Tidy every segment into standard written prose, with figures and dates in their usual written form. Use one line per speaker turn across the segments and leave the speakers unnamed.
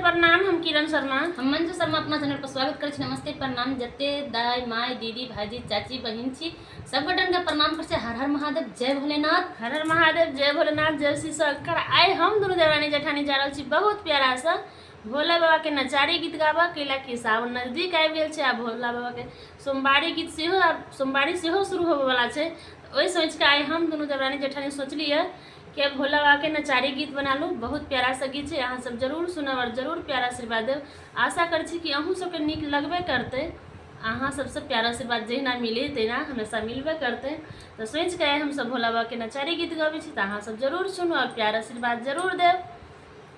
प्रणाम। हम किरण शर्मा,
हम मंजू शर्मा अपना चैनल पर स्वागत करै छी। नमस्ते प्रणाम। जते दाय माय दीदी भाईजी चाची बहिन छी सब गोटन के प्रणाम करै छी। हर हर महादेव, जय भोलेनाथ।
हर हर महादेव, जय भोलेनाथ, जय श्री शंकर। आइ हम दुनू देवरानी जेठानी जा रहल छी बहुत प्यारा सा भोला बाबा के नचारी गीत गाबऽ, कैला कि सावन नजदीक आबि गेल छै आ भोला बाबा के सोमवारी गीत सेहो आब सोमवारी सेहो शुरू होबयवला छै। ओहि सोचि कऽ आइ हम दुनू देवरानी जेठानी सोचलियै कि आब भोला बाबा के नचारी गीत बना लू। बहुत प्यारा सा गीत छै, अहाँ सब जरूर सुनब और जरूर प्यारा आशीर्वाद देब। आशा करै छी कि अहूँ सबके नीक लगबे करतै। अहाँ सबसँ प्यारा आशीर्वाद जहिना मिले तहिना हमेशा मिलबे करतै। तऽ सोचि कऽ आइ हमसब भोला बाबा के नचारी गीत गबै छी, तऽ अहाँ सब जरूर सुनू और प्यारा आशीर्वाद जरूर देब।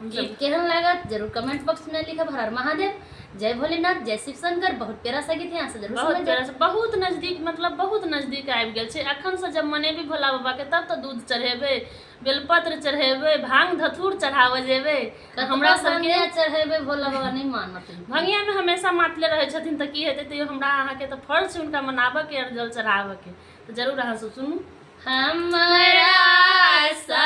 गीत केहन लागत जरूर कमेंट बॉक्स में लिखब। हर हर महादेव, जय भोलेनाथ, जय शिव शंकर। बहुत प्यारा सा गीत है, यहाँ से जरूर
बहुत
समझ
प्यारा सा, बहुत नजदीक, मतलब बहुत नजदीक आबि गेल छै। अखन से जब मनेबी भोला बाबा के तब तऽ दूध चढ़ेबै, बेलपत्र चढ़ेबै, भांग धथुर चढ़ाबऽ जेबै।
तऽ हमरा सबके चढ़ेबै, भोला बाबा नहि मानत।
भंगिया में हमेशा मातले रहै छथिन तऽ की हेतै, तैयो हमरा अहाँके तऽ फर्ज छै हुनका मनाबऽ के और जल चढ़ाबऽ के। तऽ जरूर अहाँ सब सुनू।
हमरा सा